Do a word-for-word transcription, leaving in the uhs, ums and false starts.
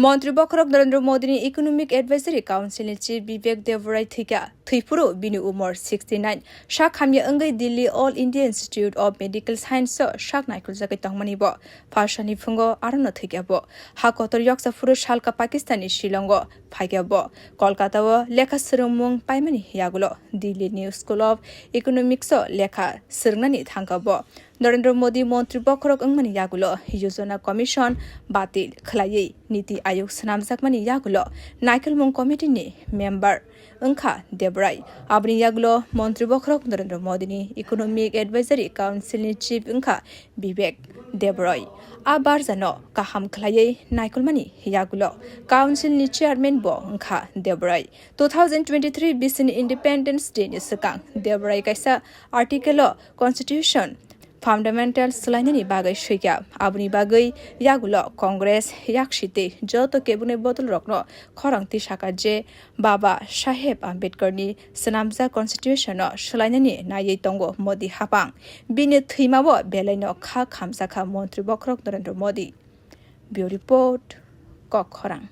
Montri bokhorok Narendra Modini Economic Advisory Council ni Chief Vivek Debrai thwikha. Thwiphuru bini umor sixty nine. Sak hamya wngwi Delhi All India Institute of Medical Science o sak naikoljakwi tongmani bo. Pharsani phungo arono thwikha bo. Ha kotor yoksa phuru salka Pakistan ni Shillong o phaikha bo. Kolkata o lekha swrwngmung paimani yagulo Delhi New School of Economics o lekha swrwngnani thangkha bo. Narendra Modi montri bokhorok wngmani yagulo Yojana Commission batil khwlaiwi Niti Ayog swnamjakmani yagulo naikolmung committee ni member wngkha Debrai. Aboni yagulo montri bokhorok Narendra Modini Economic Advisory Council ni chief wngkha Vivek Debrai. A barjano kaham khwlaiwi naikolmani yagulo council ni chairman bo wngkha Debrai. Two thousand twenty-three bisini Independence Day ni swkang Debrai kaisa article o constitution fundamental swlainani bagwi swikha. Aboni bagwi yagulo Congress, yaksiti joto kebunai bodolrokno khorang tisaka je Baba Saheb Ambedkar ni swnamjak constitution no swlainani naiwi tongo Modi hapang. Bini thwimao belaino kha khamjakha montri bokhorok Narendra Modi. Bureau Report, Kok Khorang.